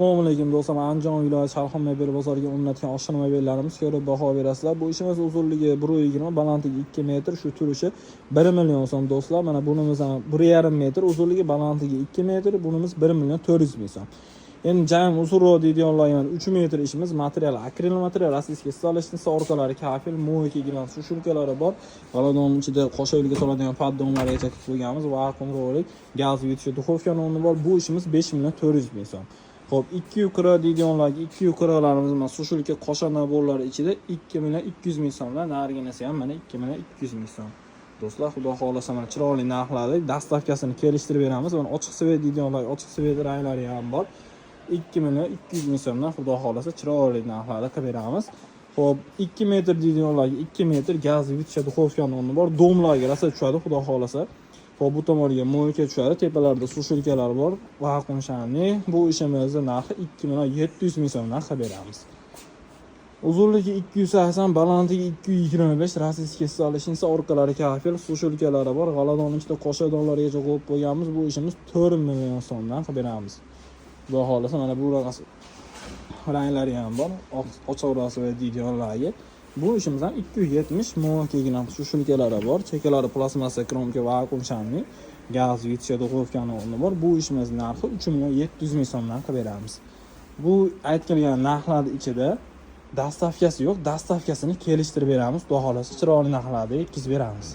Assalomu alaykum, do'stlar. Andijon viloyati Sharxon mebel bozoriga o'rnatgan oshxona mebellarimiz ko'rib baho berasizlar. Bu ishimiz uzunligi 1,20, balandligi 2 metr, shu turishi 1 million so'm, do'stlar. Mana bunimiz ham 1,5 metr uzunligi, balandligi 2 metr, bunimiz 1 million 400 ming so'm. Endi jayam uzunroq deydiganlar, yana 3 metr ishimiz, material akril material, российский столешница, orqalari kafel, мойка, gilam, сушилка lari bor. G'aladon ichida qoshiqga soladigan поддон largacha qilib qo'yganmiz. Vakuum rolik, gaz yutishi duxovkani o'rni bor. Bu ishimiz 5 million 400 ming so'm. Xo'p, 240 deydiganlarga 240larimiz mana сушилка, qosha набор lari ichida 2 million 200 ming so'mdan, nariginasi ham mana 2 million 200 ming so'm. Do'stlar, xudo xohlasa, mana chiroyli narxlarda доставка sini kelishtirib beramiz. Mana ochiq цвет deydiganlar, ochiq цвет ranglari ham bor. 2 million 200 ming so'mdan, xudo xohlasa, chiroyli narxlarda qilib beramiz. Xo'p, 2 metr deydiganlarga 2 metr gaz yutishi duxovkani o'rni bor. Дом larga rosa tushadi, xudo xohlasa. Xo'p, bu tomonga мойка tushadi, tepalarida сушилка lar bor. Vakuum shamli. Bu ishimizni narxi 2 million 700 ming so'mdan qilib beramiz. Uzunligi 280, balandligi 225, российский столешница, orqalari kafel, сушилка lari bor. G'aladon ichida qoshadonlargacha qo'yib qo'yganmiz. Bu ishimiz 4 million so'mdan qilib beramiz. Xudo xohlasa, mana bu ranglari ham bor. Ochiqroq va deydiganlarga. Bu ishimiz ham 270, мойка gilam сушилка lari bor. Chekalari plastmassa, кромка, vakuum shamli. Gaz yutishi duxovkani o'rni bor. Bu ishimiz narxi 3 million 700 ming so'mdan qilib beramiz. Bu aytilgan narxlar ichida доставка si yo'q, доставка sini kelishtirib beramiz. Xudo xohlasa, chiroyli narxlarda yetkazib beramiz.